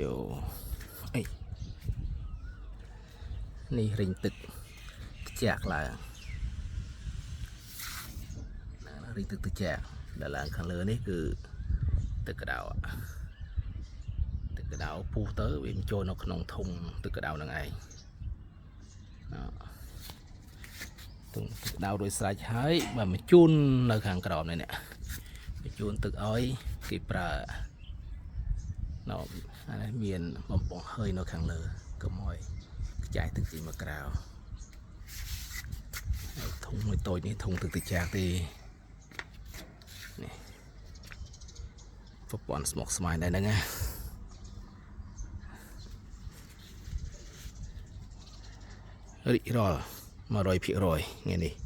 យោអីនេះរិញទឹកខ្ចាក់ឡើងណារិញទឹកត្រជាក់ដែលឡើងខាងលើនេះគឺទឹកក្តៅទឹកក្តៅពុះទៅវាចូលនៅក្នុងធុងទឹកក្តៅហ្នឹងឯងណាធុងទឹកក្តៅរួចស្រេចហើយបើមកជូននៅខាងក្រោមនេះនេះមកជូនទឹកឲ្យគេប្រើណអានេះមានបំពង់ហើយនៅខាងលើកុំឲ្យខ្ចាយទឹកចេញមកក្រៅហើយធុងមួយតូចនេះធុងទឹកត្រជាក់ទេនេះប្រព័ន្ធស្មុកស្មាញដែរហ្នឹងណា រិចរល់100%ថ្ងៃនេះ។